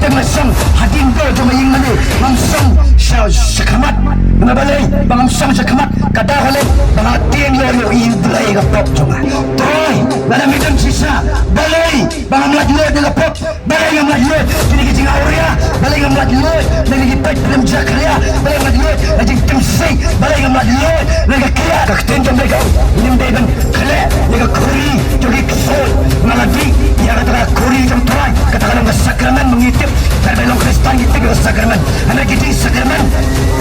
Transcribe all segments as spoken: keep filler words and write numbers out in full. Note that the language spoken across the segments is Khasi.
Te nga shong hadien dor jong ka ïing mane, ngam shong sha, sha khmat. Namar balei ba ngam shong sha khmat? Ka daw ka leit ba nga tieng ïoh ïoh ïa U Blei ka pop jong nga. Trai, lada me don shisha, balei ba ngam lait luid na ka pop? Balei ngam lait luid na ki jingawria? Balei ngam lait luid na ki peit film jakhlia? Balei ngam lait luid na jingtymsi? Balei ngam lait luid na ka kiad? Ka ktien jong U Blei ka ong, ngim dei ban khleh ïa ka khuri jong ki ksuid. Nga la dih ïa kata ka khuri jong U Trai, kata ka long ka sakramen ba ngi tip. Kat ba long Khristan ngi tip ïa ka sakramen. Hynrei ki dih sakramen,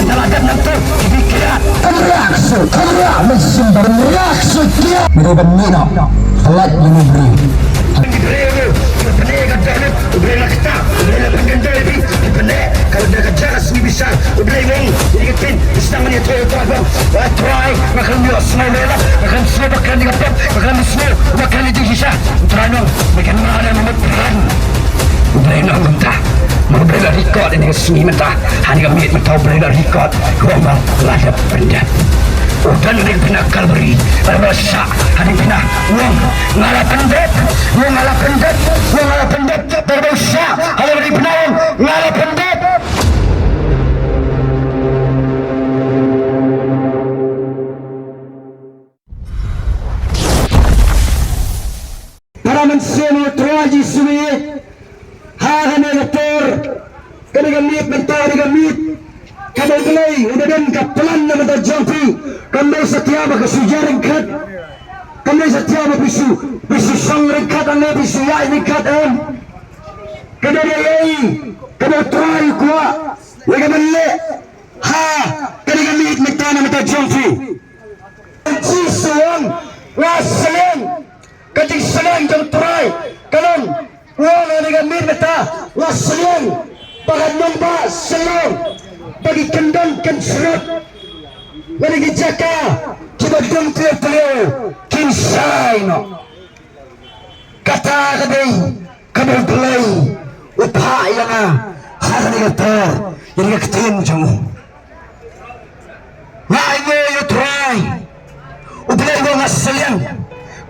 ynda la dep nangto ki dih kiad. Kynrad shuh, kynrad mynsiem ba kynrad shuh kiad. Me dei ban mih noh. Ka lait ïa u briew. Ki briew ruh, ki pyneh ka dohnud, U Blei la ktah, U Blei la pynkyndoi ïa phi, ki pyneh ka, ka jaka sngi bishar, U Blei u ong ïa ki ktien, sdang ban ïathuh ïa U Trai ba, Trai, nga khlem ïohsngew ïa lade, nga khlem sngew ba kren ïa ka pop, nga khlem sngew ba kren ïa jingshisha. U Trai u ong, me kynmaw ïa nga, me kren. U Blei u ong mynta, ma U Blei la record ïa kane ka sngi mynta, ha kane ka miet mynta U Blei la record, u ong ba la dep pyndep. U don ha kane ka bynta Kalbari, ba la shah ha kane ka bynta, u ong nga la pyndep, u ong nga la pyndep, u ong nga la pyndep. Ba la shah ha kane ka bynta, u ong nga la pyndep. Para mynsiem, U Trai Jisu, ha kane ka por, kane ka miet mynta, kane ka miet, kaba U Blei u da don ka plan na ka bynta jong phi. Kam dei satia ba ka shu ïaid ryngkat, kam dei satia ba phi shu, phi shu shong ryngkat, ne phi shu ïaid ryngkat, em. Ka dei ei kaba U Trai u kwah ïa ka ban leh ha kane ka miet mynta na ka bynta jong phi. Jisu u ong, nga sliang. Ka jingshiliang jong U Trai ka long, u ong ha kane ka miet mynta, nga shiliang ba ka nongbah Shillong, ba ki kyndon kynshrut, ba ki jaka kiba dang tliew tliew kin shai noh. Kata ka dei kaba U Blei u phah ïa nga ha kane ka por, ïa kane ka ktien jong u. Nga ainguh ïa U Trai. U Blei u ong nga shiliang.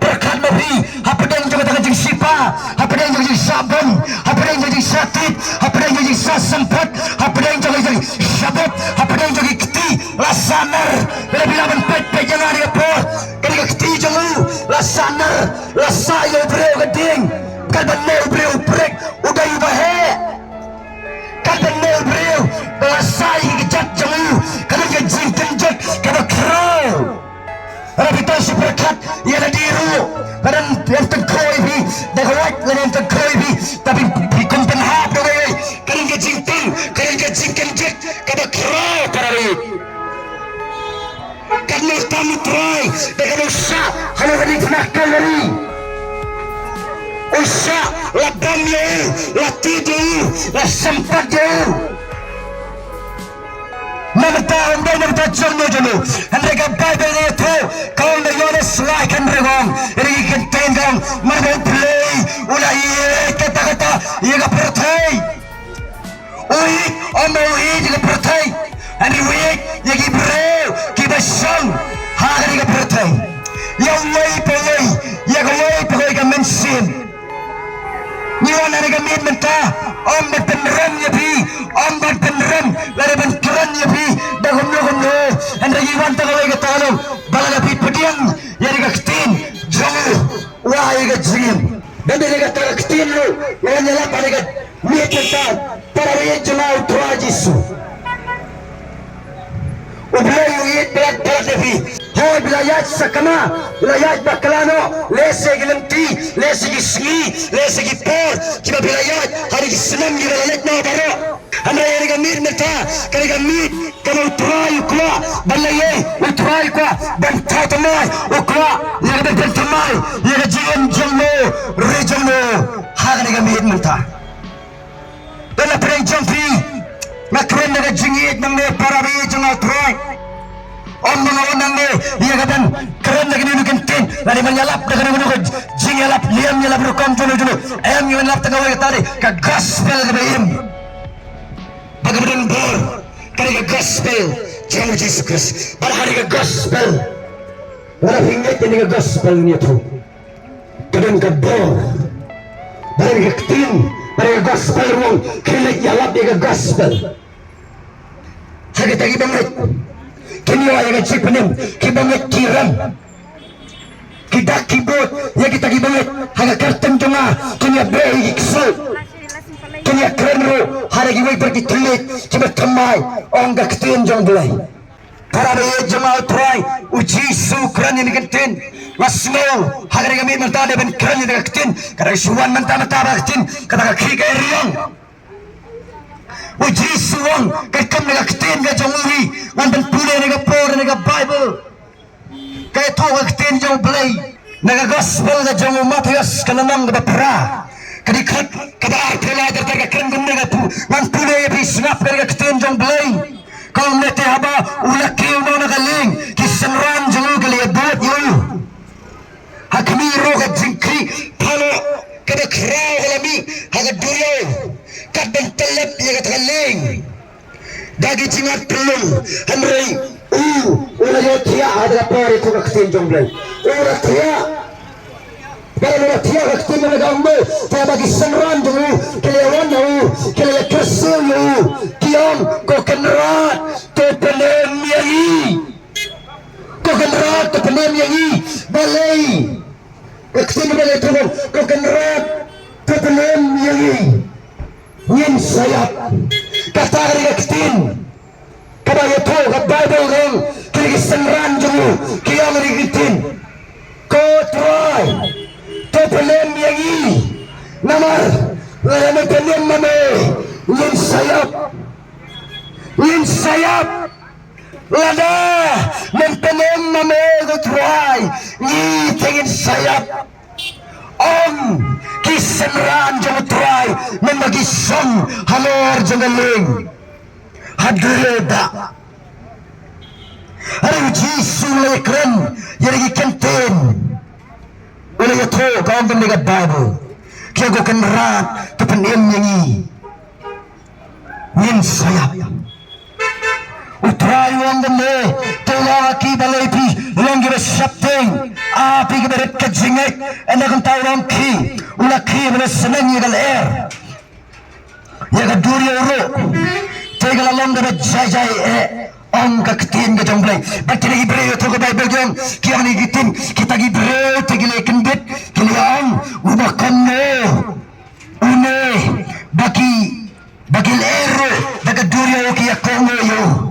Pyrkhat ma phi, hapdeng jong kata ka jingshah, hapdeng jong ka jingshah bom, hapdeng jong ka jingshah tied, hapdeng jong ka jingshah sympat, hapdeng jong ka jingshah bom, hapdeng jong ki kti la shah nar. Lada phi lah ban peit peit ïa nga ha kane ka por, kane ka kti jong u la shah nar, la shah ïa u briew ka dieng. Katba u briew u prik, u dei uba heh. Katba u briew ba la shah ïa ki kjat jong u, ka long ka jingkynjat kaba khraw. Lada phi to shu pyrkhat ïa lade ruh, lada ym tyngkhoi phi da ka wait, lada ym tyngkhoi phi, da phi, phi kum pynhap da wei wei. Ka long ka jingpang, ka long ka jingkynjat kaba khraw, para ri. Katno tam U Trai, da kaba u shah ha kane ka ding khynnah Kalbari. U shah, la bam ïa u, la tied ïa u, la sympat ïa u. Namar ta, ym dei namar ta jong no jong no. Hynrei ka Baibl ka ïathuh, ka ong da Ïoannis lai khyndai ka ong, ïa ki ktien ka ong, namar ba U Blei u la ïeit katta katta ïa ka pyrthei. U ïeit, ym ba u ïeit ïa ka pyrthei, hynrei u ïeit ïa ki briew kiba shong ha kane ka pyrthei. Ïa uwei pa uwei, ïa kawei pa kawei ka mynsiem. Ngi wan ha kane ka miet mynta, ym ban pynrem ïa phi, ym ban pynrem, lane ban kren ïa phi da kumno kumno, hynrei ngi wan tang kawei ka tang, ba lada phi pdiang ïa kane ka ktien jong u, wad ïa ka jingim. Bad ïa kata ka ktien ruh nga wan ïalap ha kane ka miet mynta, para ïeit jong nga ha U Trai Jisu. U Blei u ïeit palat palat ïa phi. Hooid, phi la ïaid sakma, phi la ïaid bakla noh, lehse ki lynti, lehse ki sngi, lehse ki por kiba phi la ïaid ha kine ki snem kiba la leit noh baroh. Hynrei ha kane ka miet mynta, kane ka miet kaba U Trai u kwah ban leh ïa u, U Trai u kwah ban thaw thymmai, u kwah ïa ka ban pynthymmai ïa ka jingim jong no, ri jong no, ha kane ka miet mynta. Te na pdeng jong phi, nga kren da ka jingïeit nangne, para ri jong nga U Trai. Ym ba nga wan nangne ïa ka ban kren da kano kano ka ktien, lane ban ïalap da kano kano ka jingïalap, lane ïalap rukom juno juno. Em, ngi wan ïalap tang kawei kata, ka gospel kaba im, ba kaba don bor, ka dei ka gospel jong U Jisu Khrist. Bad ha kane ka gospel, lada phi ngeit ïa kane ka gospel, ngi ïathuh, ka don ka bor. Bad ha kane ka ktien, Para gospel ruh ki leit ïalap ïa ka gospel. Ha kita ki bangeit kin ïoh ïa ka jingpynim, ki bangeit ki rem, ki dak ki bud ïa kita ki bangeit. Ha ka kyrteng jong nga kin ïa beh ïa ki ksuid, kin ïa kren ruh ha kiwei pat ki thylliej kiba thymmai, ong ka ktien jong U Blei. Para bangeit jong U Trai, U Jisu u kren ïa kane ka ktien. Nga sngew ha kane ka miet mynta dei ban kren ïa kane ka ktien. Ka dang shu wan mynta mynta ba ka ktien kata ka khih ka eriong. U Jisu u ong, ka kam na ka ktien ka jong u hi. Ngan ban pule na ka por na ka Bible. Ka ïathuh ka ktien jong U Blei na ka gospel ka jong u Mathaios ka lynnong kaba phra, ka dkhot kaba arphew lai ter ter ka kren kumne, ka pu, ngan pule ïa phi sngap ka ktien jong U Blei. Ka ong, lehse haba u la kiew noh na ka lieng, ki synran jong u ki la ïabud ïa u. Ha khmih ruh ka jingkhih phaloh kaba khraw ka la mih ha ka duriaw, kat ban pyllep ïa kata ka lieng da ki jingngad pyllun. Hynrei u, u la ïohthiah ha kata ka por, ïathuh ka ktien jong U Blei. U la thiah. Ba u la thiah, ka ktien ka ong ba, te ba ki synran jong u ki la wan na u, ki la ïa kyrsiew ïa u, ki ong, ko Kynrad, to pynim ïa ngi. Ko Kynrad, to pynim ïa ngi. Balei? Ka ktien ba la ïathuh, ko Kynrad, to pynim ïa ngi. Ngin sa ïap. Kata ka dei ka ktien kaba ïathuh ka Baibl, ka ong, ki dei ki synran jong u ki ong ïa ka ktien, ko Trai, to pynim ïa ngi. Namar lada men pynim ma me, ngin sa ïap. Ngin sa ïap. Lada men pynim ma me, ko Trai, ngi te ngin sa ïap. Ong ki synran jong U Trai, mynba ki shong halor jong ka lieng, ha duriaw dah. Hynrei U Jisu u la ïakren ïa ki kyntien. U la ïathuh, ka ong kumne ka Baibl, ki ong, ko Kynrad, to pynim ïa ngi. Ngin sa ïap. U Trai u ong kumne, to ïa ki, balei phi long kiba sheptieng, a phi kiba rit ka jingngeit. Ynda kumta u la khie, u la khie ba la sneng ïa ka lyer, ïa ka duriaw ruh te ka la long kaba jai jai eh, ong ka ktien ka jong U Blei. Bad kine ki briew, ïathuh ka Baibl, ki ong, ki ong ïa ki ktien, kita ki briew te ki la kyndit, ki la ong, uba kumno une ba ki, ba ki lyer ruh da ka duriaw ki ïa kohnguh ïa u?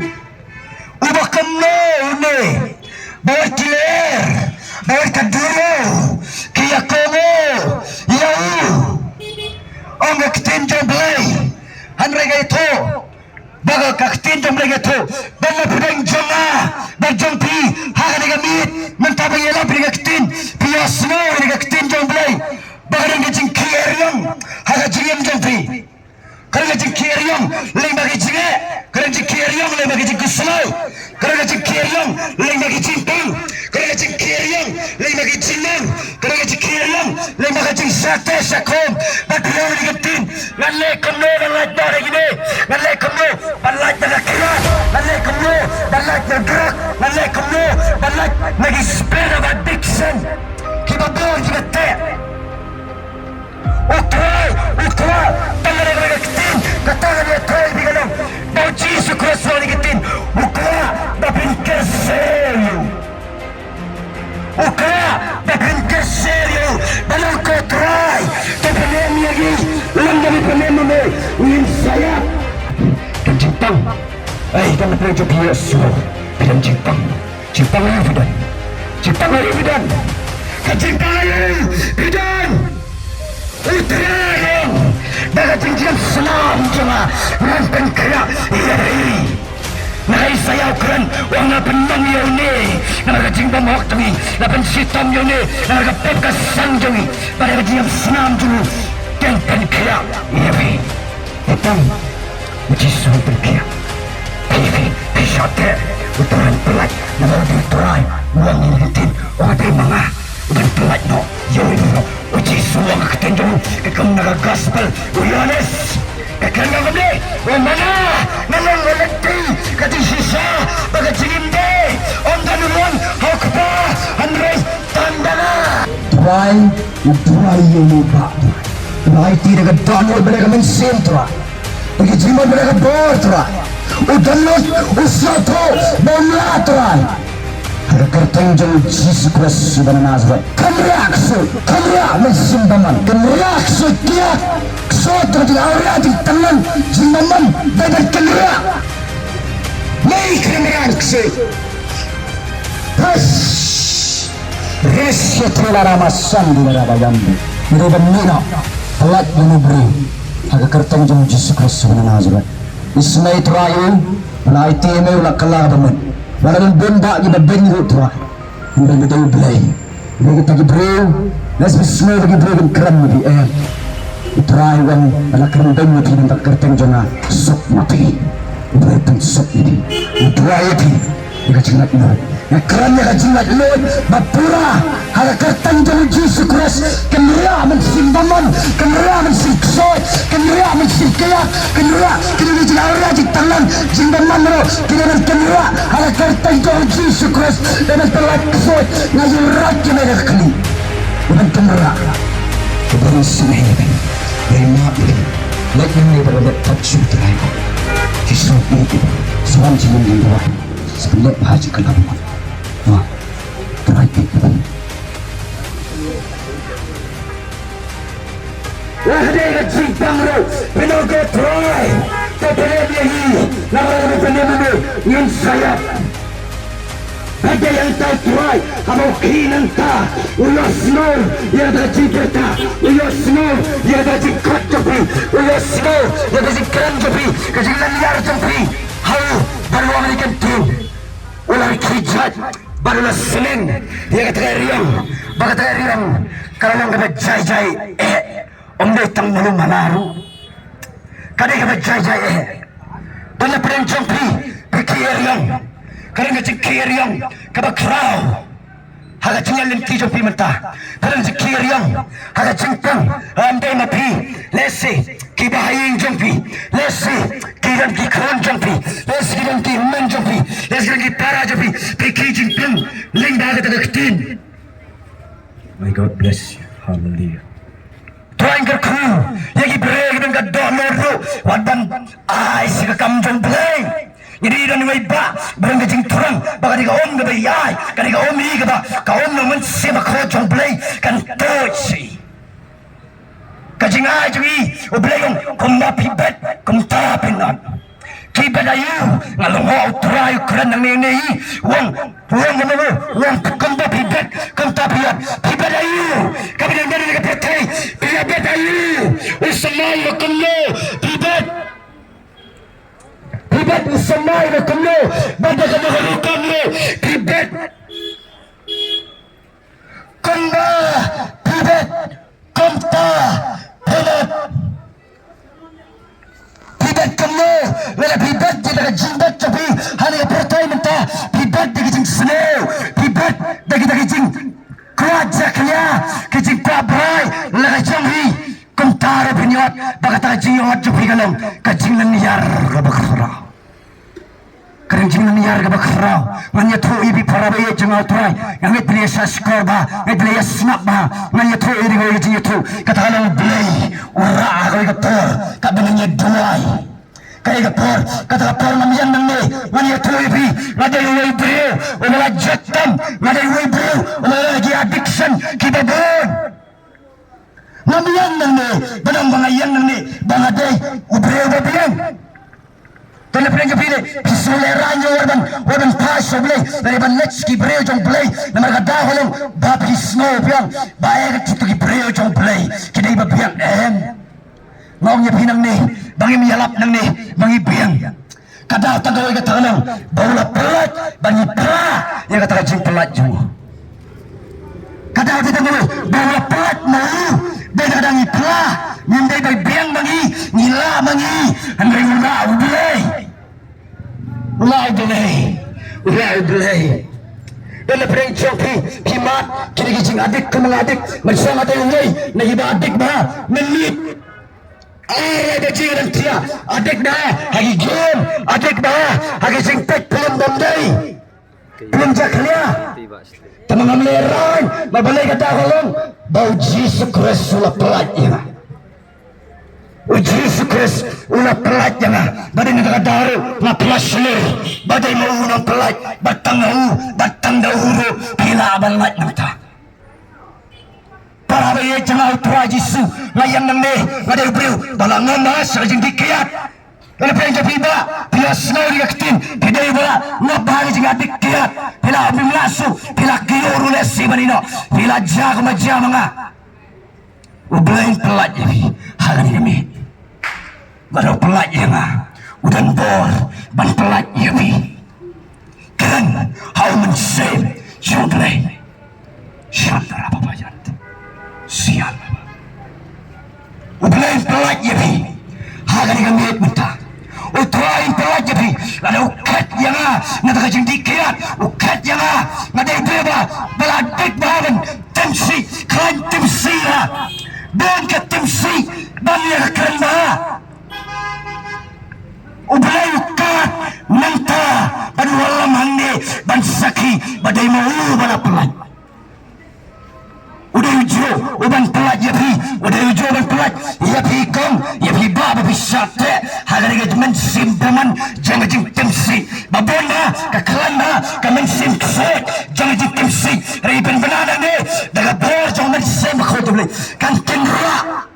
Uba kumno une ba wat ki lyer, ba wat ka duriaw ki ïa kohnguh ïa u? Ong ka ktien jong U Blei. Hynrei ka ïathuh ba ka, ka ktien jong U Blei ka ïathuh ba na pdeng jong nga bad jong phi ha kane ka miet mynta, ba ngi ïalap ïa ka ktien, phi ïohsngew ïa ka ktien jong U Blei ba ka don ka jingkhih eriong ha ka jingim jong phi. Ka don ka jingkhih eriong lyngba ki jingeh, ka don ka jingkhih eriong lyngba ki jingkhuslai, ka don ka jingkhih eriong lyngba ki jingpang, ka don ka jingkhih eriong lyngba ki jingnang, ka don ka jingkhih eriong lyngba ka jingshah teh shah khum. Bad phi ïoh ïa ka ktien, ngan leh kumno ban lait noh na kine? Ngan leh kumno ban lait na ka khia? Ngan leh kumno ban lait na drug? Ngan leh kumno ban lait na ki spirit of addiction kiba bun, kiba teh? U Trai, u Trai, tang kane ka ktien, kata kane ka Trai, phi ka long ba U Jisu Khrist u ong ïa ka ktien, u Trai, ba phin kyrsiew ïa u. U Trai, ba phin kyrsiew ïa u. Ba long, ko Trai, to pynim ïa ngi. Lada men pynim ma me, ngin sa ïap. Don jingpang. Ai, don, phi don jingpang. Phi don jingpang. Jingpang aïu phi don? Jingpang aïu phi don? Ka jingpang aïu phi don? U Trai u ong, da ka jingjngem snam jong nga ngan pynkhiah ïa phi. Nangta Isaïah u kren, u ong, nga pynlong ïa une namar ka jingbymhok jong ngi, nga pynshitom ïa une namar ka pop ka sang jong ngi. Bad da ka jingjngem snam jong u, ngan pynkhiah ïa phi. Te tang, U Jisu u pynkhiah. Phi, phi, phi shah teh, u Trai un pyllait. Namar u dei u Trai, u ong ïa ka ktien, u dei ma nga uban pyllait noh ïa uwei ruh. U Jisu u ong ha ka ktien jong u, ka kum na ka gospel u Ïoannis, ka kren kumne, u ong, ma nga, nga long ka lynti, ka jingshisha bad ka jingim de. Ym don u long ha u Kpa, hynrei tang da nga. Trai, u Trai ïa u Bah Trai. Ba aiti da ka dohnud bad da ka mynsiem Trai. Da ki jingmut bad da ka bor Trai. U dohnud, u sngewthuh, ba ym lah Trai. Ha ka kyrteng jong u Jisu Khrist uba na Nasareth. Kynriah ksuid, kynriah mynsiem bymman. Kynriah ksuid kiad, ksuid jong ka jingawria jingtyngan jingbymman. Dei ban kynriah. Mei kynriah ksuid. Res, res ya tela rama san di rama yambi. Ire ban mino. Palat mino bri. Ha ka kyrteng jong u Jisu Khrist uba na Nasareth. Ismai Trai u, la aiti me u la kala ba men. Wala ban bun ba ki ba ben ru Trai. Ban ba dei u Blei. Ïa kita ki briew, lehse phi sngew ba ki briew ban kren ïa phi, eh. U Trai u ong, la kren beiñ ïa phi na ka kyrteng jong nga, suk ma phi. U Blei u pynsuk ïa phi. U duwai ïa phi. Ïa ka jinglaitluid. Nga kren ïa ka jinglaitluid ba pura ha ka kyrteng jong u Jisu Khrist. Kynriah mynsiem bymman, kynriah mynsiem ksuid, kynriah mynsiem kiad, kynriah, kynriah jingawria jingtyngan jingbymman ruh. Kynriah, kynriah ha ka kyrteng jong u Jisu Khrist. Dei ban pyllait ksuid. Nga ïoh rat ïa me ka khlieh. Ban kynriah. Ka ban sngewbha ïa me. Dei ma ïa me. Leit ïa me ba la leit pat shu trai ko. Ki sngewbha ïa me. Sngewbha ïa me. Sngewbha ïa me. Sngewbha ïa me. Ma. Trai ko. Lada ka jingpang ruh, pyndonkam Trai, to pyndonkam ïa ngi, namar lada pyndonkam ïa ngi, ngin sa ïap. Hynrei hangta Trai, haba u khie nangta, u ïohsngew ïa ka jingpyrta, u ïohsngew ïa ka jingkhot jong phi, u ïohsngew ïa ka jingkren jong phi, ka jinglynñiar jong phi, ha u, bad u wan ïa ka ktien, u la khie jait, bad u la sneng ïa kata ka riang, bad kata ka riang ka la long kaba jai jai eh. Ym dei tang malu mala ruh. Ka dei kaba jai jai eh. Ban la pdeng jong phi, phi khie riang. Ka dei ka jingkhie riang kaba khraw. Ha ka jingïaid lynti jong phi mynta. Ka dei ka jingkhie riang. Ha ka jingpang, ym dei ma phi. Lehse kiba ha ïing jong phi. Lehse ki don ki khun jong phi. Lehse ki don ki hynmen jong phi. Lehse ki don ki para jong phi. Phi khie jingpang lyngba kata ka ktien. May God bless you. Hallelujah. Trai, nga kyrkhu ïa ki briew kiba don ka dohnud ruh, wat ban ai sha ka kam jong Blei. Ngi dei don wei ba, ba don ka jingthrang, ba ka dei ka um kaba ïai, ka dei ka um ïa kaba, ka um na u Mynsiem Bakhuid jong Blei kan tuid sha ngi. Ka jingai jong ngi, U Blei u ong, kumba phi bet, kumta phin ot. Ki bet aïu, nga long u Trai u kren nangne nangne, u ong, u ong kumno, u ong kumba phi bet, kumta phi ot. Phi bet aïu, ka phi dang don ha ka pyrthei, phi ïa bet aïu, u samai ba kumno, phi bet. Phi bet u samai ba kumno, bad da kano kano kumno, phi bet. Kumba phi bet, kumta phin ot. Phi bet kumno, lada phi bet da ka jingbet jong phi ha kane ka pyrthei mynta, phi bet da ka jingsniew, phi bet da ka, da ka jingkwah jakhlia, ka jingkwah brai la ka jong phi, kumta ruh phin ïoh, ba kata ka jingïoh jong phi ka long ka jinglynñiar kaba khraw. Ka dei ka jinglynñiar kaba khraw. Ngan ïathuh ïa phi para baieit jong nga U Trai. Nga ngeit phi la ïa shahshkor bha, nga ngeit phi la ïa sngap bha. Ngan ïathuh ïa phi ka jingïathuh. Kata ka long U Blei u rah ha kawei ka por, kaba ngi ïa duwai. Kaei ka por, kata ka por ngam ïeng nangne. Ngan ïathuh ïa phi, nga dei uwei u briew uba la jot tam, nga dei uwei u briew uba la ki addiction kiba bun. Ngam ïeng nangne, ba dang ba nga ïeng nangne ba nga dei u briew ba biang. Te lada phi ïeng, phi dei, phi sngewlehraiñ ïa u, wat ban, wat ban phai sha U Blei, lada ban leit sha ki briew jong U Blei, namar ka daw ka long ba phi sngew biang ba eh, kito ki briew jong U Blei ki dei ba biang, em. Nga ong ïa phi nangne ba ngim ïalap nangne ba ngi biang. Ka daw tang kawei kata ka long ba u la pyllait ba ngi phla ïa kata ka jingpyllait jong u. Ka daw tang kawei ba u la pyllait ma u, ba da ka dang ngi phla, ngim dei ba biang ma ngi, ngi lah ma ngi, hynrei u lah U Blei. U lah U Blei. U lah U Blei. Te lada phi ïeng jong phi, phi mad, kine ki jing addict, kum nga addict, mynsiem nga dei uwei na kiba addict bha, mynmiet. Ar baje ka dang thiah, addict bha ha ki game, addict bha ha ki jingpeit phlim bym dei, phlim jakhlia. Te ma ngam lehraiñ, ma balei, ka daw ka long ba U Jisu Khrist u la pyllait ïa nga. U Jisu Khrist u la pyllait ïa nga, ba dei na kata ka daw ruh nga pynlait shlur, ba dei ma u nongpyllait, ba tang na u, ba tang da u ruh phi lah ban lait na kata. Para ba ïeit jong nga, u Trai Jisu, nga ïeng nangne, nga dei u briew ba la ngam ha sha ka jingdih kiad. Lada phi ïeng jong phi ba phi ïohsngew ïa ka ktien, phi dei ba la ngam ha ka jingdih kiad, phi la bym lah shuh, phi la kyiuh ruh lehse ban ïehnoh, phi la jia kumba jia ma nga. U Blei un pyllait ïa phi ha kane ka miet. Lada u pyllait ïa nga, u don bor ban pyllait ïa phi. Kren ha u mynsiem jong U Blei. Shan tara papa jat. Sian. U Blei un pyllait ïa phi ha kane ka miet mynta. U Trai un pyllait ïa phi. Lada u khet ïa nga na ka jingdih kiad, u khet ïa nga, nga dei u briew ba la dik ba ban tim sih, khlaiñ tim sih la. Don ka tim sih ban ïa ka kren ba. U Blei u kat mynta ban wallam hangne ban sakhi ba dei ma u ba la pyllait. U dei u juh u ban pyllait ïa phi, u dei u juh u ban pyllait ïa phi kong, ïa phi bah, ba phi shah teh ha kane ka mynsiem bymman jong ka jingtim sih. Ba bun ha ka khlaiñ ha ka mynsiem ksuid jong ka jingtim sih. Hynrei pynbna nangne da ka bor jong ka mynsiem bakhuid U Blei kan kynrah.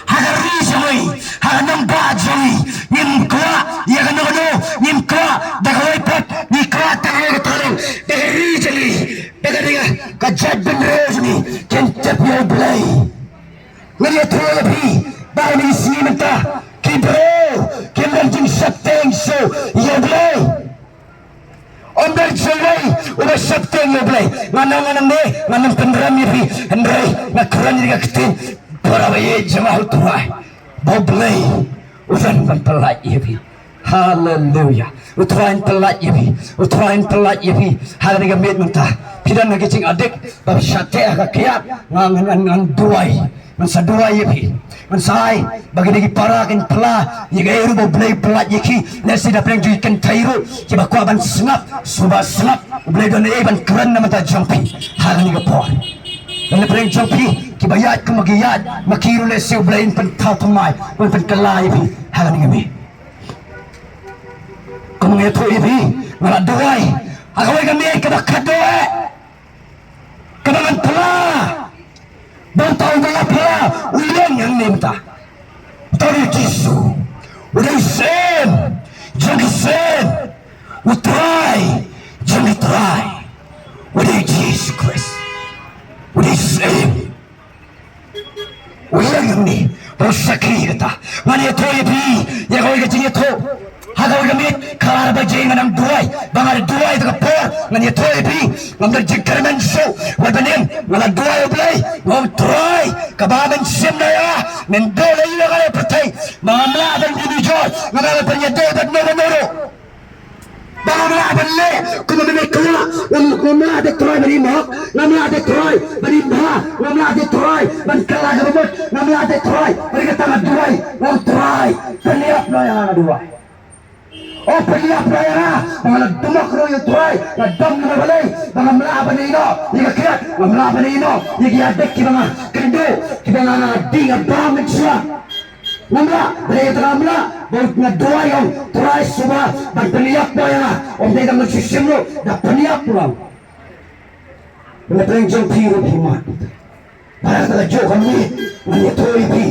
Ha ka ri jong ngi, ha ka nongbah jong ngi, ngim kwah ïa kano kano, ngim kwah da kawei pat, ngi kwah tang ïa ka tnat, da ka ri jong ngi, da ka ri, ka jaitbynriew jong ngi, kin tip ïa U Blei. Ngan ïathuh ïa phi ba ha kine ki sngi mynta ki briew kim don jingsheptieng shuh ïa U Blei. Ym don shuh uwei uba sheptieng ïa U Blei. Nga ong, nga ong ne, ngan ym pynrem ïa phi, hynrei nga kren ïa ka ktien. Para ba ïeit jong U Trai, ba U Blei u don ban pyllait ïa phi. Haleluya. U Trai un pyllait ïa phi. U Trai un pyllait ïa phi ha kane ka miet mynta. Phi don ha ka jingadik ba phi shah teh ha ka kiad. Nga, ngan, ngan, ngan duwai. Ngan sa duwai ïa phi. Ngan sa ai ba kine ki para kin phla ïa kaei ruh ba U Blei u pyllait ïa ki. Lehse da pdeng jong ki kynthei ruh kiba kwah ban sngap, sngewbha sngap. U Blei u don ei ban kren na ka bynta jong phi ha kane ka por. Lada pdeng jong phi kiba ïaid kumba ki ïaid ma ki ruh, lehse U Blei un pynthaw thymmai, un pynkylla ïa phi ha kane ka miet. Kumba nga ïathuh ïa phi, nga la duwai ha kawei ka miet kaba khadduh eh. Kaba ngan phla ba uta uba nga phla u ïeng hangne mynta. Uta u dei u Jisu. U dei u Syiem jong ki syiem, U Trai jong ki trai. U dei u Jisu Khrist. U dei u Syiem. U ïeng hangne ban sakhi ïa kata. Ngan ïathuh ïa phi ïa kawei ka jingïathuh. Ha kawei ka miet, khatar baje ngan nang duwai. Ba nga duwai ha kata ka por, ngan ïathuh ïa phi. Ngam don jingkyrmen shuh. Wat ban im, nga la duwai ïa U Blei. Nga ong, Trai, kaba men shim na ïa nga, men duh na ïa nga ïa pyrthei. Ba ngam lah ban ïanujor, ngam lah ban ïadei bad uno uno ruh. Ba ngam lah ban leh kumba men kwah. Ngam, ngam lah, dei Trai, ban im hok. Ngam lah, dei Trai, ban im bha. Ngam lah, dei Trai, ban kylla kaba mut. Ngam lah, dei Trai, ban ïa kata nga duwai. Nga ong, Trai, pynïap noh ïa nga, nga duwai. O, pynïap noh ïa nga. Ba nga la dum hok ruh, ïa Trai, nga dom na balei ba ngam lah ban ïehnoh ïa ka kiad, ngam lah ban ïehnoh ïa ki ïadik kiba nga kynduh, kiba nga, nga dih, nga bam mynshuwa. Ngam lah, balei te ngam lah? Ba nga duwai, ong, Trai, shuwa ban pynïap noh ïa nga. Ym dei tang ban shu shim ruh, da pynïap ruh. Ba nga pynïap jong phi ruh phi mad. Ba ha kata ka juh ka miet ngan ïathuh ïa phi.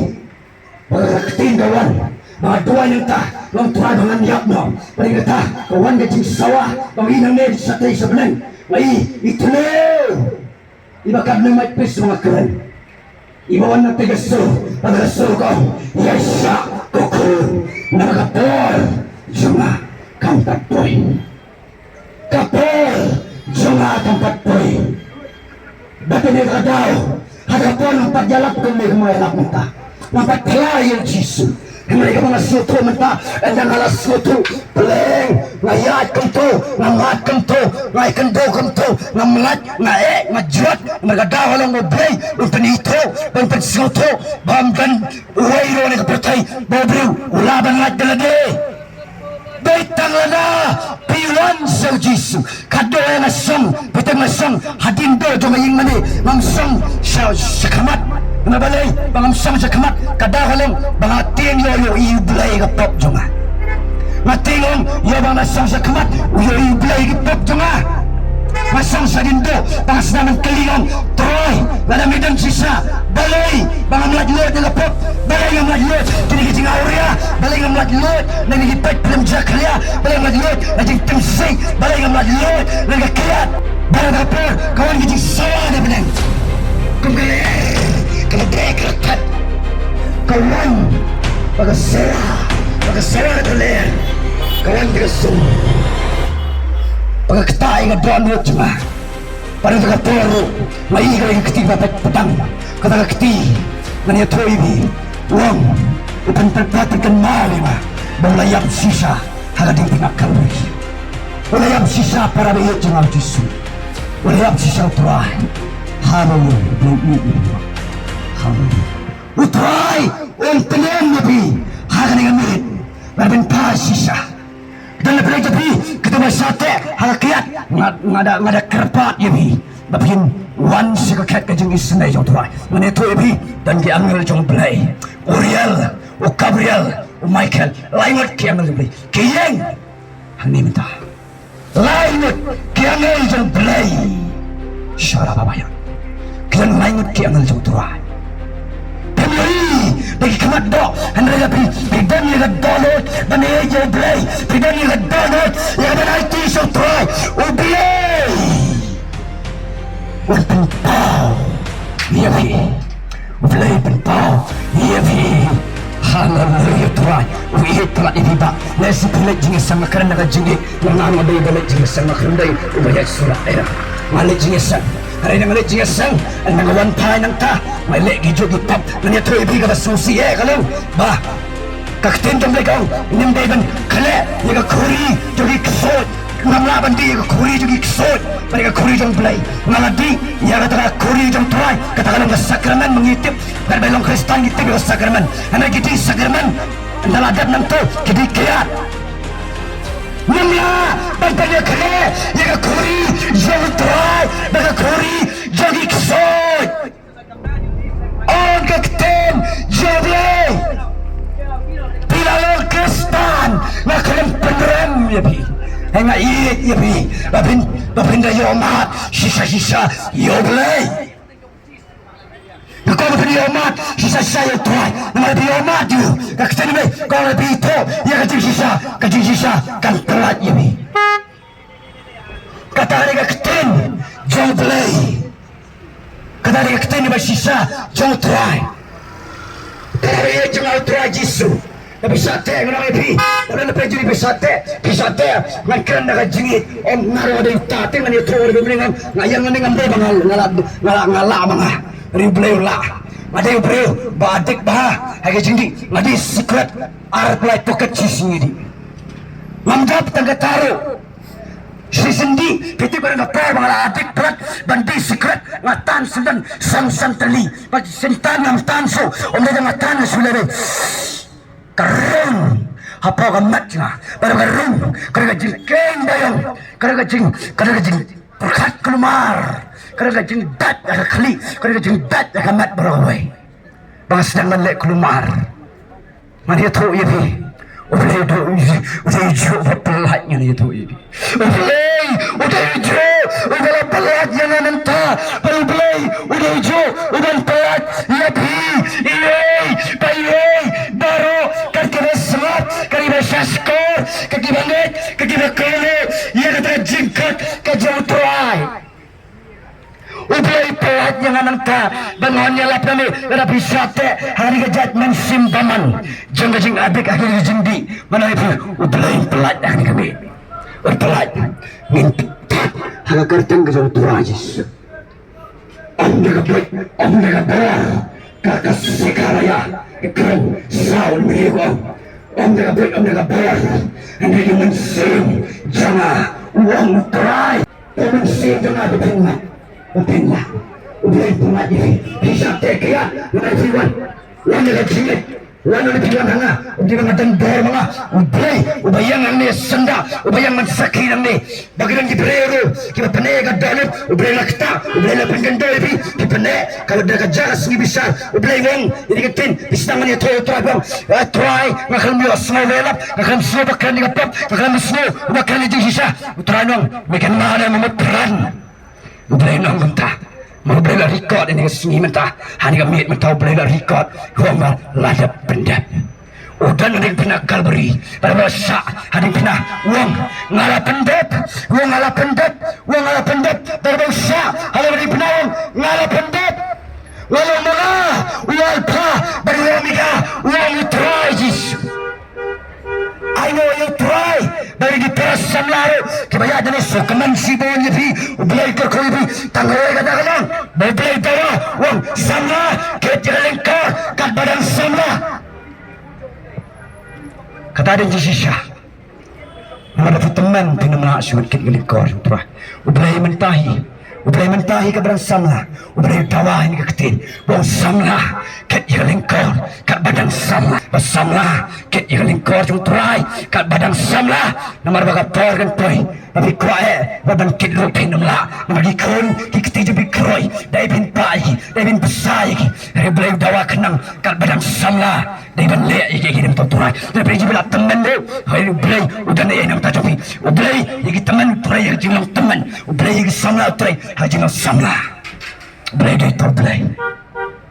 Ba ka ktien ka wan, ba nga duwai nangta, nga ong, Trai, ba ngan ïap noh. Ba dei kata ka wan ka jingsawa, ba nga i nangne shatei sha bneng, nga i, i tnum. Iba katne mait pis ba nga kren. Iba wan na te ka sur, na te ka sur ka ong, ïaishah ko khun, namar ka por jong nga kam pat poi. Ka por jong nga kam pat poi. Bad kane ka daw, ha ka por ngam pat ïalap kumne kumba nga ïalap mynta. Ngam pat phla ïa u Jisu. Hynrei kaba nga sngewthuh mynta, ynda nga la sngewthuh, pleng, nga ïaid kumto, nga mad kumto, nga ïakynduh kumto, ngam lait, nga eh, nga jot, namar ka daw ka long ba U Blei un pynithuh, un pynsngewthuh ba ym don uwei ruh ha kane ka pyrthei ba u briew u lah ban lait da lade. Dei tang lada phi wan sha u Jisu. Katto nga shong, phi tip nga shong hadien duh jong ka ïing mane, ngam shong sha, sha khmat. Nga balei ba ngam shong shakhmat? Ka daw ka long ba nga tieng ïoh ïohi ïa U Blei ka pop jong nga. Nga tieng ong ïoh ba nga shong shakhmat ïohi U Blei ka pop jong nga. Nga shong sha dien duh ba nga sdang ban kylli ong Trai, lada me don shisha, balei ba ngam lait luid na ka pop? Balei ngam lait luid kine ki jingawria? Balei ngam lait luid na kine ki peit phlim jakhlia? Balei ngam lait luid na jingtim sih? Balei ngam lait luid na ka kiad? Ba na ka por ka wan ki jingsawa na bneng. Kum ka lyer ka la dei ka la that. Ka wan ba ka sera, ba ka sera ka lyer. Ka wan ka sum ba ka ktai ka don lut jong nga. Ba na ka por ruh nga ïohi ka kti ba pet petang. Kata ka kti ngan ïathuh ïa phi. Wan u pynpynpat kan ma lima ba u la ïap shisha ha ka diengphna Kalbari. U la ïap shisha para baieit jong nga U Jisu. U la ïap shisha U Trai. Haleluya. Haleluya. U Trai un pynlong ïa phi ha kane ka miet. Ba pynphai shisha. Dan la pynlong ïa phi kata ba shateh ha ka kiad. Nga nga da nga da kyrpad ïa phi. Ba phin wan sha ka khet ka jingisynei jong U Trai. Ngan ïathuh ïa phi, don ki angel jong U Blei. Uriel, u Gabriel, u Michael, lai ngut ki angel jong U Blei. Ki ïeng hangne mynta. Lai ngut ki angel jong U Blei. Shara baba ya. Ki don lai ngut ki angel jong U Trai. Phi ïohi da ki khmat doh, hynrei phi, phi don ïa ka dohnud ban ïeit ïa U Blei. Phi don ïa ka dohnud ïa ka ban aiti sha U Trai. U Blei un pynpaw ïa phi. U Blei pynpaw ïa phi. Haleluya, Trai u ïeit palat ïa phi bah. Lehse phi leit jingïaseng, nga kren na ka jingïeit. Nga, nga dei ba leit jingïaseng, nga kren dei uba ïaid surok ïa nga. Nga leit jingïaseng. Hynrei nga leit jingïaseng, nga wan phai nangta nga leh kijuh ki pap. Ngan ïathuh ïa phi kaba sngewsih ïa ka long ba ka ktien jong U Blei ka ong ngim dei ban khleh ïa ka khuri jong ki ksuid. Ngam lah ban dih ïa ka khuri jong ki ksuid bad ïa ka khuri jong U Blei. Nga la dih ïa kata ka khuri jong U Trai, kata ka long ka sakramen. Ma ngi tip, katba long Khristan ngi tip ïa ka sakramen. Hynrei ki dih sakramen ynda la dep nangto, ki dih kiad. Ngim lah ban pynïakhleh ïa ka khuri jong U Trai bad ka khuri jong ki ksuid. Ong ka ktien jong U Blei. Phi la long Khristan, nga khlem pynrem ïa phi. Hynrei nga ïeit ïa phi ba phin, ba phin da ïohmad shisha shisha ïa U Blei. Nga kwah ba phin ïohmad shisha shisha ïa U Trai. Namar phi ïohmad ïa u, ka ktien U Blei ka ong ba phi ithuh ïa ka jingshisha, ka jingshisha kan pyllait ïa phi. Kata ka dei ka ktien jong U Blei. Kata ka dei ka ktien ba shisha jong U Trai. Kata ka dei jong U Trai Jisu. Phi shateh, ngan ong ïa phi. Lada phi ju phi shateh, phi shateh, ngan kren da ka jingïeit. Ym, nga ruh dei uta te ngan ïathuh ïa phi, ngan, nga ïeng, ngan ïeng, ngam dei ba nga, nga lah, nga lah, nga lah ma nga. Ri U Blei u lah. Nga dei u briew ba adik bha ha ka jingdih. Nga dih sikret arphew lai paket shi sngi dih. Ngam dap tang kata ruh. Shisien dih, phi tip ka don ka por ba nga la adik palat ban dih sikret, nga tan syndon san san tylli. Bad shisien tan ngam tan shuh, ym dei ba nga tan shuh lei. Ka rung hapoh ka met jong nga. Bad ka rung ka dei ka jingkieng baïong, ka dei ka jing, ka dei ka jingpyrkhat kulmar, ka dei ka jingdait ïa ka khlieh, ka dei ka jingdait ïa ka met baroh kawei. Ba nga sdang ban leh kulmar. Ngan ïathuh ïa phi. U Blei u dei, u dei ujuh uba pyllait, ngan ïathuh ïa phi. U Blei u dei ujuh uba la pyllait ïa nga mynta. Bad U Blei u dei ujuh uban pyllait ïa phi. Ïeit, ba ïeit baroh, kat kiba sngap, kat kiba shah shkor, kat kiba ngeit, kat kiba kynnoh ïa kata ka jingkhot ka jong U Trai. U Blei u pyllait ïa nga nangta, ba ngan ïalap na me, lada phi shateh ha kane ka jait mynsiem bymman jong ka jingadik, ha kane ka jingdih. Ngan ong ïa phi, U Blei un pyllait ha kane ka miet. Un pyllait. Ngin pyllait ha ka kyrteng ka jong U Trai Jisu. Ym da ka buit, ym da ka bor, ka, ka Sekharaïah ka kren saw hynriew ka ong. Ym da ka buit, ym da ka bor, hynrei da ka mynsiem jong nga, u ong U Trai. Ka mynsiem jong nga ba phin lah, ba phin lah. U Blei un pyllait ïa phi. Phi shateh kiad, ngan ong ïa phi, wan. Wan ïa ka jingngeit. Wan, wan phi wan ha nga, uba dei ba nga don bor ma nga, U Blei uba ïeng hangne syndah, uba ïeng ban sakhi nangne. Ba ki don ki briew ruh kiba pyni ka dohnud, U Blei la ktah, U Blei la pynkyndit ïa phi, phi pyni ka, ka jaka sngi bishar. U Blei u ong ïa ka ktien, phi sdang ban ïathuh ïa U Trai, u ong, A Trai, nga khlem ïohsngew ïa la, nga khlem sngew ba kren ïa ka pop, nga khlem sngew ba kren ïa ka jingshisha. U Trai u ong, me kynmaw ne, me mut pran. U Blei u ong mynta, ma U Blei la record ïa kane ka sngi mynta, ha kane ka miet mynta U Blei la record, u ong ba la dep pyndep. U don ha diengphna Kalbari, bad haba u shah ha diengphna u ong, nga la pyndep, u ong, nga la pyndep, u ong, nga la pyndep, bad haba u shah ha diengphna u ong, nga la pyndep. Nga long ma nga u Alpha bad u Omega, u ong U Trai Jisu. Ai nguh ïa U Trai, bad ïa ki para samla ruh kiba ïaid nangne, sngewkmen shibun ïa phi, U Blei u kyrkhu ïa phi. Tang kawei kata ka long ba U Blei u dawa, u ong samla, kit ïa ka lyngkor katba dang samla. Kata dei jingshisha. Namar lada phi tymmen phin ym lah shuh ban kit ïa ka lyngkor jong U Trai. U Blei mynta hi, U Blei mynta hi katba dang samla. U Blei u dawa ha kane ka ktien, u ong samla, kit ïa ka lyngkor katba dang samla. Ba samla, kit ïa ka lyngkor jong U Trai katba dang samla. Namar ba ka por kan poi ba phi kwah eh, ba ban kit ruh phin ym lah. Namar ki khun, ki kti jong phi khroi, dei phin pah ïa ki, dei phin bsa ïa ki. Hynrei U Blei u dawa khnang katba dang samla, dei ban leh ïa ki, ïa ki na ka bynta U Trai. Lada phi ju ba la tymmen ruh, hooid U Blei u don ïa na ka bynta jong phi. U Blei ïa ki tymmen, U Trai ïa ka jinglong tymmen. U Blei ïa ki samla, U Trai ha ka jinglong samla. U Blei dei uta U Blei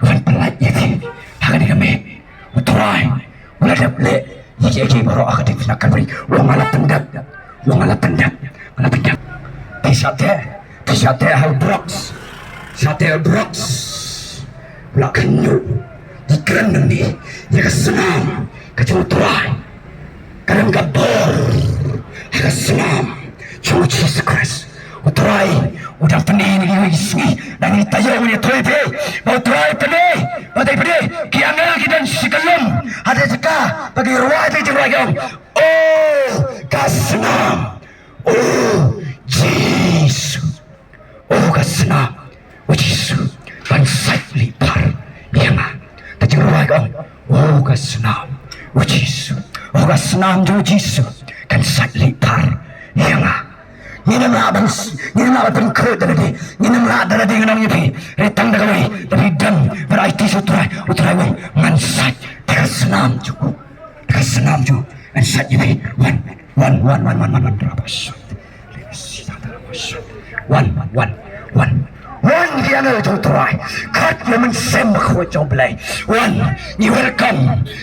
uban pyllait ïa phi ha kane ka miet. U Trai u la dep leh ïa kiei kiei baroh ha ka diengphna Kalbari. U ong nga la pyndep, u ong nga la pyndep, nga la pyndep. Phi shah teh, phi shah teh ha u drugs, shah teh ha u drugs. U la khynñiuh. Ngi kren nangne ïa ka snam ka jong U Trai. Ka don ka bor ha ka snam jong U Jisu Khrist. U Trai u dang pyni na kiwei ki sngi, dang ïa taïew, ngi ïathuh ïa phi ba U Trai u pyni, ba U Trai u pyni, ki angel ki don shi kyllum ha ka jaka ba ki rwai ïa ka jingrwai, ki ong, O ka snam, O Jisu. O ka snam, O Jisu, kan sait lipar ïa nga. Ka jingrwai ka ong, O ka snam, O Jisu, O ka snam jong U Jisu, kan sait lipar ïa nga. Ngin ym lah ban, ngin ym lah ban pynkhuid da lade, ngin ym lah da lade, ngan ong ïa phi. Hynrei tang da kawei, da phi don bad aiti sha U Trai, U Trai u ong, ngan sait da ka snam jong U, da ka snam jong U ngan sait ïa phi. Wan, wan, wan, wan, wan, wan, wan, wan, wan. Wan, wan, wan, wan. Wan ki angel jong U Trai. Khot ïa U Mynsiem Bakhuid jong U Blei. Wan, ngi welcome,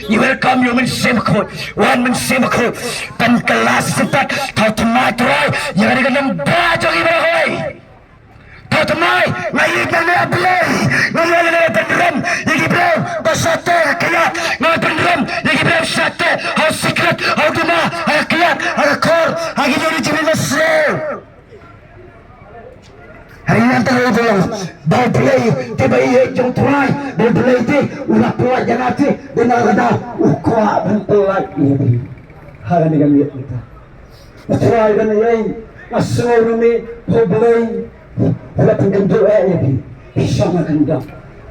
ngi welcome ïa U Mynsiem Bakhuid. Wan Mynsiem Bakhuid, pynkylla shisien pat. Thaw thymmai Trai ïa kane ka nongbah jong ngi baroh kawei. Thaw thymmai, nga ïeit nangne A Blei. Nga ïeit nangne, pynrem ïa ki briew ba shah teh ha ka kyiad. Nga pynrem ïa ki briew shah teh ha u sikret, ha u duna, ha ka kyiad, ha ka khor, ha ki jingim ba sniew. Hynrei nangta ruh ba U Blei te ba ïeit jong U Trai, ba U Blei te u la pyllait ïa nga te, dei na kata u kwah ban pyllait ïa phi ha kane ka miet mynta. U Trai u don ïa ngi, nga sngew nangne ba U Blei u la pynkynduh ïa phi. Phi shong ha ka khyndong.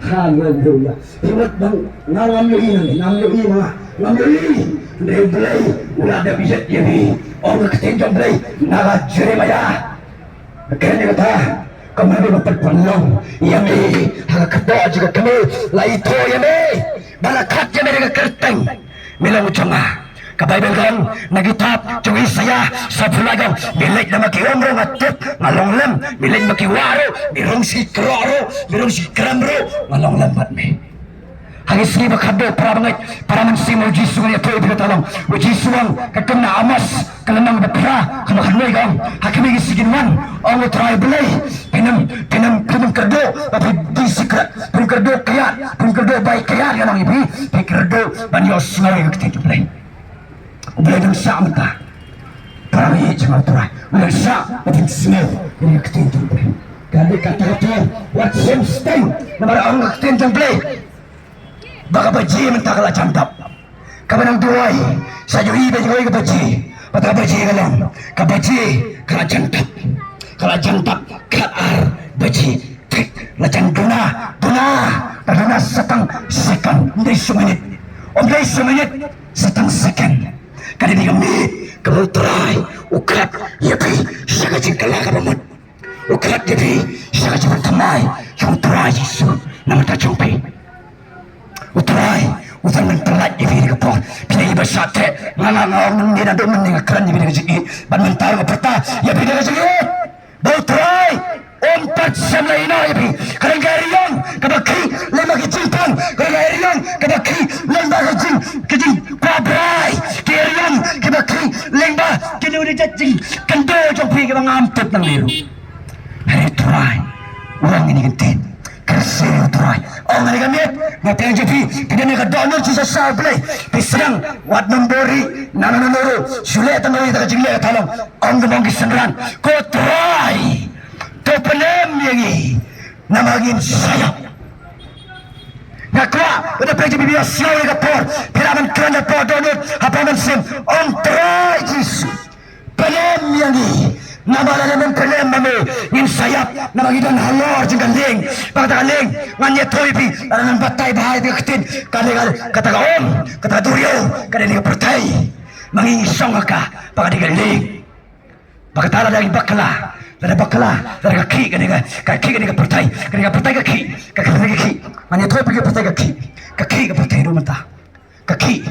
Haleluya. Phi mut ba nga ngam ïohi nangne, ngam ïohi ma nga, ngam ïohi. Hynrei U Blei u la dep ïeit ïa phi. Ong ka ktien jong U Blei na ka Jeremaïah. Kane kata, kumno ba pynlong ïa me ha ka kpoh jong ka kmie, la ithuh ïa me ba la khot ïa me da ka kyrteng. Me long jong nga. Ka Baibl ka ong na kitab jong u Isaïah sawphew lai ka ong, me leit lem ha ki um ruh nga tip, nga long lem, me leit lem ha ki wah ruh, me rung sha ki kyrhoh ruh, me rung sha ki krem ruh, nga long lem bad me. Ha ki sngi ba khatduh, para bangeit, para mynsiem, U Jisu, ngan ïathuh ïa phi kata long. U Jisu u ong, katkum na Amos ka lynnong ba phra, ka ba khatwei ka ong, ha kine ki sngi kin wan, ong U Trai Blei, phin ym, phin ym, phin ym kyrduh ba phi die sikret, phin kyrduh kyiad, phin kyrduh bai kyiad, ngan ong ïa phi, phi kyrduh ban ïohsngew ïa ka ktien jong U Blei. U Blei u dang shah mynta. Para bangeit jong U Trai, u dang shah ban ïohsngew ïa ka ktien jong U Blei. Ka dei kata ka por, wat shim sting, namar ong ka ktien jong U Blei ba ka baje mynta ka la jan dap. Kaba nang duwai, sa ïohi ba ïohi ka baje. Bad ka baje ka long, ka baje ka la jan dap. Ka la jan dap khatar baje. Thik, la jan duna, duna, la duna sa tang second, ym dei shu minit. Ym dei sa minit, sa tang second. Ka dei ka miet kaba U Trai u khot ïa phi sha ka jingkylla kaba mut. U khot ïa phi sha ka jingpynthymmai jong U Trai Jisu na ka bynta jong phi. U Trai u dang ban pyllait ïa phi ha kane ka por. Phi dei ba shah teh, nga, nga, nga ong ne naduh mynne nga kren ïa phi da ka jingïeit. Bad mynta nga pyrta ïa phi da ka jingïeit ba U Trai um pat shym la ïehnoh ïa phi. Ka dang ka eriong kaba khih lyngba ki jingpang, ka dang ka eriong kaba khih lyngba ka jing, ka jingkwah brai, ka eriong kaba khih lyngba kine ki jait jingkyndoh jong phi kiba ngam tip nangne ruh. Hynrei U Trai u ong ïa kane ka ktien. Kyrsiew ïa U Trai. Ong ïa kane ka miet, nga pdiang jong phi, phi don ïa ka dohnud shisha sha U Blei. Phi sdang, wat nym buhrieh, nangno nangno ruh, shu leh tang ïa ka jingleh kata long. Ong kumba ong ki synran, ko Trai, to pynim ïa ngi, namar ngin sa ïap. Nga kwah ba da phi jong phi ba ïa sngew ïa ka por, phi lah ban kren da ka dohnud, ha ka mynsiem, ong Trai Jisu, pynim ïa ngi. Namar lada men pynim ma me, ngin sa ïap, namar ngi don halor jong ka lieng. Ba kata ka lieng, ngan ïathuh ïa phi, lada men batai bha ïa ka ktien, ka dei ka, kata ka um, kata ka duriaw, ka dei ka pyrthei. Ma ngi ngi shong ha ka, ba ka dei ka lieng. Ba kata lada ngi bakla, lada bakla, lada ka khih ka dei ka, ka khih ka dei ka pyrthei, ka dei ka pyrthei ka khih, ka pyrthei ka khih. Ngan ïathuh ïa phi ka pyrthei ka khih, ka khih ka pyrthei ruh mynta. Ka khih,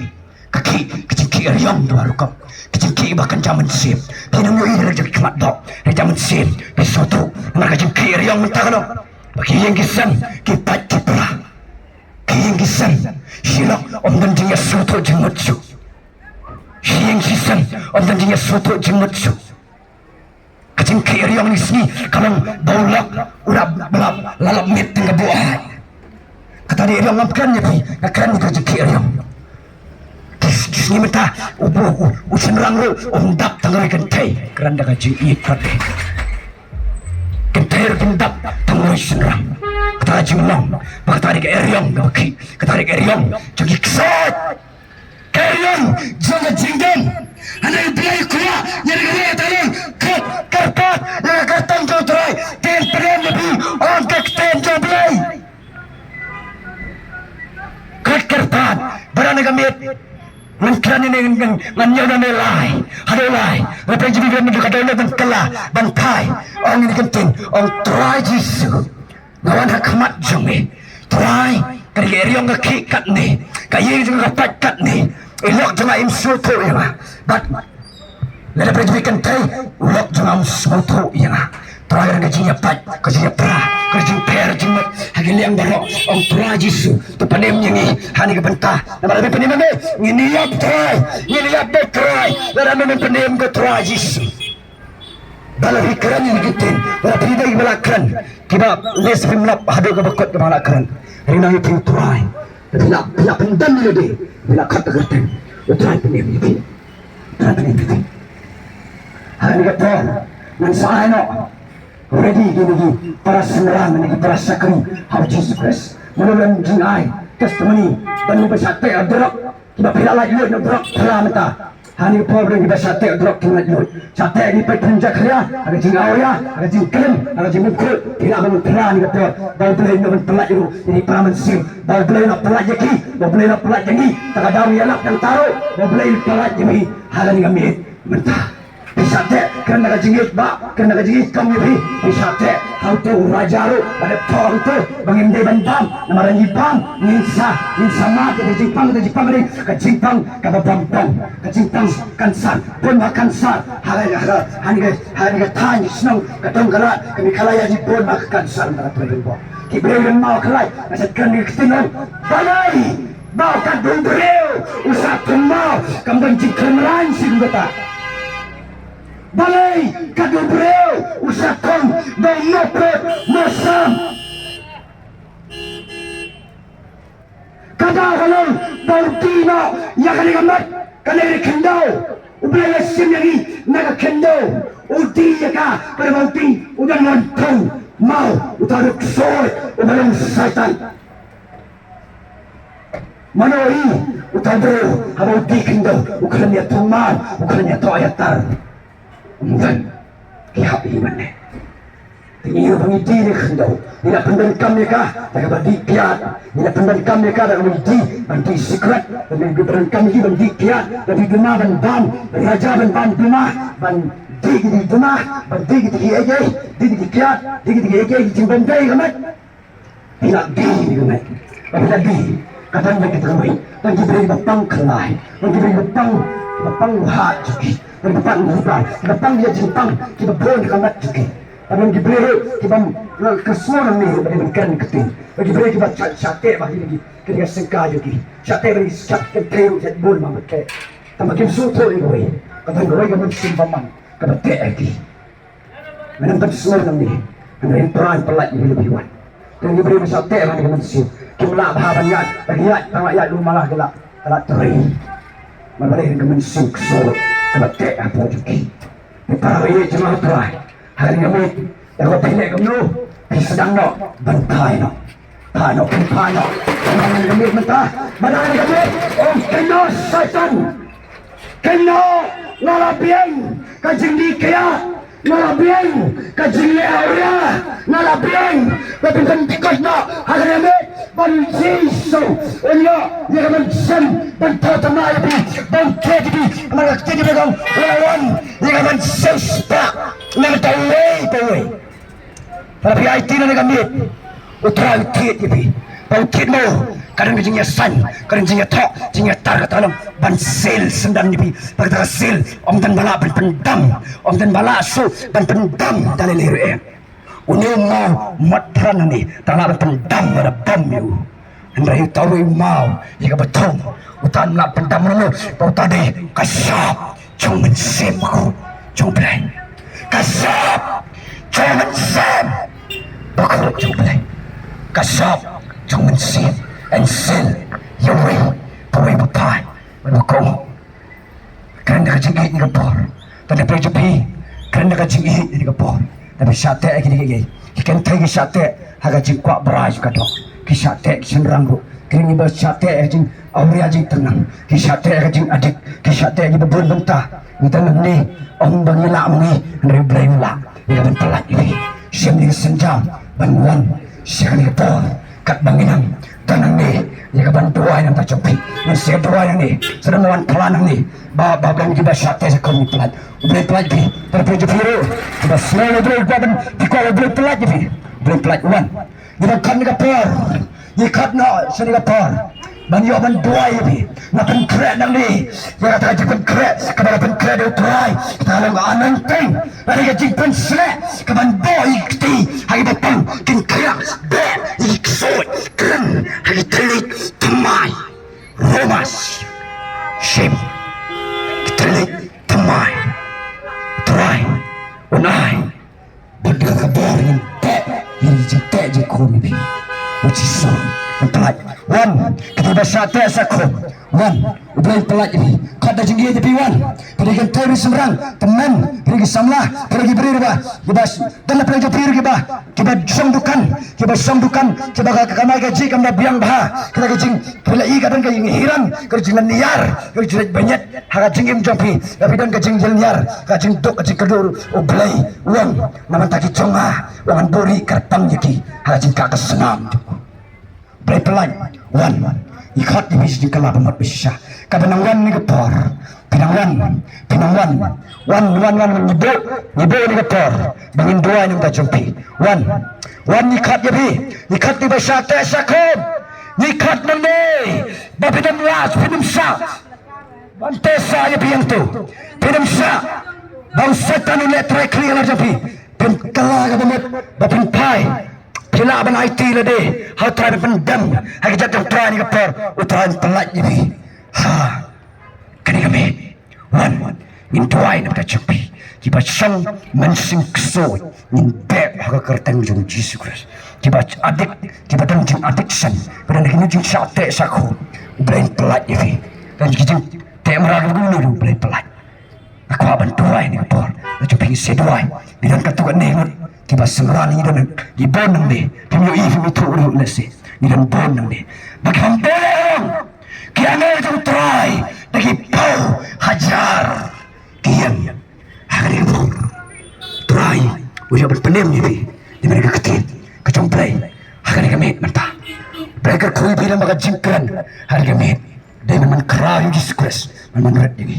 ka khih, ka jingkhih eriong dei ba rukom. Ka jingkhih ba kynja mynsiem. Phi nang ïohi da ka jingkhmat doh, da ka mynsiem, phi sngewthuh. Namar ka jingkhih eriong mynta ka long. Ba ki ïing ki sem, ki pait ki pra. Ki ïing ki sem, shi lok, ym don jingïasngewthuh jingmut shuh. Shi ïing shi sem, ym don jingïasngewthuh jingmut shuh. Ka jingkhih eriong ni sngi, ka long ba u lok, u dap, ba lap, la lap miet tang ka buh hait. Kata dei eriong ngam kren ïa phi, nga kren ïa ka jingkhih eriong. Ki s-, ki sngi mynta, u, u, u, u shynrang ruh, um dap tang roi kynthei. Kren da ka jingïeit pat. Kynthei ruh kim dap tang roi shynrang. Kata ka jinglong, ba kata dei ka eriong, kaba khih, kata dei ka eriong, jong ki ksoid. Ka eriong jong ka jingdon. Hynrei U Blei u kwah ïa ka riewtang, khot kyrpad ïa ka kyrteng jong U Trai. Te pyrshang ïa phi, ong ka ktien jong U Blei. Khot kyrpad, ba na ka miet. Ngan kren ïa ne, ngan, ngan ïoh na ne lai. Haduh lai. Nga pyrshang ïa phi ban kylla, ban phai. Ong ïa ka ktien, ong Trai Jisu. Nga wan ha khmat jong me. Trai, ka dei ka eriong ka khih katne. Ka ïing jong nga ka pait katne. I lok jong nga im sngewthuh ïa nga. Bad lada phi ju kynthei, u lok jong nga um sngewthuh ïa nga. Trai, ka dei ka jingïapait, ka jingïapra, ka jingpher jingmut ha ki liang baroh. Ong Trai Jisu, to pynim ïa ngi ha kane ka bynta. Namar lada phi pynim ïa me, ngin ïap Trai, ngin ïap beit Trai. Lada me men pynim ko Trai Jisu. Ba la phi kren ïa ki ktien, ba la phi dei ba la kren. Kiba leh sa phim lap haduh kaba kut kaba la kren. Ri nang ïa phi U Trai. Phi la, phi la pyndem ïa lade, phi la khot ka kyrteng. U Trai pynim ïa phi. U Trai pynim ïa phi. Ha kane ka por ngan sa ai noh. Ready kine ki para synran, kine ki para shakri ha U Jisu Khrist. Mano ban jingai testimony ban ïa ba shah teh drok. Kiba phi la laitluid na drok, phla mynta. Ha kane ka por ba dang kiba shah teh drok ki laitluid. Shah teh ki peit pynjakhlia ha ka jingawria, ha ka jingklim, ha ka jingmut khrud. Phi lah ban phla ha kane ka por ba U Blei un ïoh ban pyllait ruh ïa ki para mynsiem. Ba U Blei un ïoh pyllait ïa ki, ba U Blei un ïoh pyllait ïa ngi. Ta ka daw ngi ïalap tang taro, ba U Blei un pyllait ïa ngi ha kane ka miet mynta. Phi shah teh, kren da ka jingïeit bah, kren da ka jingïeit kam ïa phi. Phi shah teh, hangto u Raja ruh ba dep thoh hangto ba ngim dei ban bam. Namar ngi bam, ngin sa, ngin sa mad ïa ka jingpang, ka jingpang ri, ka jingpang kaba bam bam, ka jingpang kansar. Bun ma kansar ha ka, ha ka, ha ka, ha ka thaiñ shnong ka Dong Kala, ka Meghalaya ngi bun ma ka kansar na ka Trei Bynbok. Ki briew lem maw khlai, nga sa kren ïa ka ktien ong balei. Ba katto u briew u sa thung maw, kam don jingkren rang shisha kata. Balei katto u briew u sa thung ba u nopot nosam. Kata ka long ba u die noh ïa kane ka met, kane ka khyndew. U Blei u la shim ïa ngi na ka khyndew. U die ïa ka, kane ba u die u don wan thung maw, uta u dei u ksoid, uba long Soitan. Mano i uta u briew haba u die khyndew, u khlem ïa thung maw, u khlem ïa thoh ïa tar. Ym don. Ki hap ïa mane. Ngi ruh ba ngi dih ne khyndew, ngi la pyndonkam ïa ka da kaba dih kiad. Ngi la pyndonkam ïa ka da kaba dih, ban dih sikret, ban dih, pyndonkam ïa ki ban dih kiad, ban dih duma ban bam, ban raja ban bam duma, ban dih ki dih duma, ban dih ki dih kiad, dih ki dih kiad, dih ki dih kiad, ki jingbam dei ka met. Phi la dih ne ka met. Ba phi la dih, ka don da ki tnga, don ki briew ba pang khlaiñ, don ki briew ba pang, ba pang hat jong ki, don ki ba pang hudar, ki ba pang ïa jingpang, ki ba bun ka met jong ki. Ba don ki briew ruh ki bym, ka sngew nangne ba dei ban kren ka ktien. Ba ki briew ki ba shah, shah teh ba ki, ki, ki, ka sengka jong ki. Shah teh ba ki, shah teh ba ki bun ba ki. Tang ba kim sngewthuh ïa kawei. Ka don kawei ka mynsiem ba man, ka ba teh ïa ki. Ngan ym pat sngew nangne. Hynrei Trai un pyllait ïa ki, la phi wan. Don ki briew ba shah teh ba ki mynsiem. Kim lah bha ban ïaid, ban ïaid, tang la ïaid lum mala ki la, ki la trei. Namar balei? Ka mynsiem ksuid ka ba teh hapoh jong ki. Phi para bangeit jong U Trai, ha kane ka miet, ïa kaba phi leh kumno, phi sdang noh ban phai noh. Phai noh, phi phai noh. Mynta ha kane ka miet, mynta, mynta ha kane ka miet, ong kynnoh Soitan. Kynnoh, nga la biang ka jingdih kiad, nga la biang ka jingleh awria, nga la biang ba phin pyndikoit noh ha kane ka miet. Ban Jisu un ïoh ïa ka mynsiem ban thaw tama ïa phi, ban khet ïa phi. Namar ka ktien jong phi ka ong, la wan ïa ka mynsiem spah na ka bynta uwei pa uwei. Lada phi aiti na kane ka miet, U Trai u thied ïa phi. Ba u thied mo, ka don ka jingïaseng, ka don jingïathoh, jingïatar kata ka long ban seal syndon ïa phi. Ba kata ka seal ym don ba lah ban pyndam, ym don ba lah shuh ban pyndam da lei lei ruh em. Une u maw mot phran hangne, tang lah ban pyndam lada bom ïa u. Hynrei uta uwei u maw ïa kaba thung, uta ym lah pyndam ruh, ba uta dei ka sap jong u Mynsiem Bakhuid jong U Blei. Ka sap jong u Mynsiem Bakhuid jong U Blei. Ka sap jong u Mynsiem, yn seal ïa uwei pa uwei ba phai. Ba kum kren da ka jingïeit ïa ka por. Tang da pyrshah jong phi, kren da ka jingïeit ïa ka por. Da phi shah teh ïa ki dei kiei kiei. Ki kynthei ki shah teh ha ka jingkwah brai jong ka doh. Ki shah teh ki shynrang ruh. Ki dei kiba shah teh ha ka jingawria jingtnang. Ki shah teh ha ka jingadik. Ki shah teh kiba bun bynta. Ngi tang nangne, ym ba ngi lah ma ngi, hynrei U Blei u lah ïa ka ban pyllait ïa phi. Shim ïa ka sienjam ban wan sha kane ka por. Katba ngi nang don nangne ïa ka ban duwai na ka bynta jong phi. Ngin sa duwai nangne, sa dang wan phla nangne. Ba, ba, ba kiba shah teh sa khum pyllait. U Blei pyllait phi, para phi jong phi ruh. Kiba sngew U Blei, kiba ban, kiba U Blei pyllait phi. U Blei pyllait, wan. Ngi dang khot na ka por. Ngi khot noh sha kane ka por ban ïoh ban duwai ïa phi. Nga pynkhreh nangne ïa kata ka jingpynkhreh kaba la pynkhreh da U Trai, kata ka long ka anointing. Lane ka jingpynshlur kaban buh ïa ki kti ha kiba pang, kin khriat, beh ïa ki ksuid, kren ha ki thylliej thymmai. Rumas, shim ki thylliej thymmai. U Trai un ai ban da ka bor ngin teh, ngin jingteh jingkhum ïa phi. U Jisu un pyllait. Wan, ki dei ba shah teh shah khum. Wan, U Blei un pyllait ïa phi. Khot da jingïeit ïa phi, wan. Phi dei ki kynthei, phi dei ki shynrang, tymmen, phi dei ki samla, phi dei ki briew ba, kiba, don na pyrshah jong phi ruh kiba, kiba shong dukan, kiba shong dukan, kiba ka, ka kamai kajih kam da biang bha. Kata ka jing, phi la i ka don ka jinghiran, ka jinglynñiar, ka jingleit bniat ha ka jingim jong phi. Ba phi don ka jinglynñiar, ka jingduk, ka jingkyrduh, U Blei u ong, na ka bynta ki jong nga, u ong ngan buhrieh kyrpang ïa ki ha ka jingkah ka snam jong u. Blei pyllait, wan. Ngi khot ïa phi sha jingkylla ba mut ba shisha. Kaba nang wan kane ka por, phi nang wan, phi nang wan. Wan, wan, wan, wan, ngi buh, ngi buh kane ka por ba ngin duwai na ka bynta jong phi. Wan, wan, ngi khot ïa phi. Ngi khot ïa phi ba shah teh shah khum. Ngi khot nangne ba phin ym lah, phin ym shah ban teh sah ïa phi hangto. Phin ym shah ba u Soitan un leh trai khlieh halor jong phi. Phin kylla kaba mut ba phin phai. Phi lah ban aiti lade ha U Trai, ban pyndem ha ka jaid jong U Trai ha kane ka por. U Trai un pyllait ïa phi ha kane ka miet. Wan, ngin duwai na ka bynta jong phi. Kiba shong mynsiem ksuid, ngin beh ha ka kyrteng jong U Jisu Khrist. Kiba adik, kiba don jing addiction, kiba don jingshah teh shah khum, U Blei un pyllait ïa phi. Don ki jingteh mrad ruh, U Blei un pyllait. Nga kwah ban duwai na kane ka por. Nga ju phi, ngin sa duwai. Ngi don katto katne ngut kiba synran, ngi don, ngi bun nangne. Phim ïohi, phim ithuh ruh lehse. Ngi don bun nangne ba ki bym bun ïa ka ong. Ki angel jong U Trai da ki phew hajar ki ïeng ha kane ka por. Trai u ïoh ban pynim ïa phi. Dei mynta ka ktien ka jong U Blei ha kane ka miet mynta. Blei ka kyrkhu ïa phi lem bad ka jingkren ha kane ka miet. Dei mynta man Khraw ïa u Jisu Khrist, man man rit ïa ngi.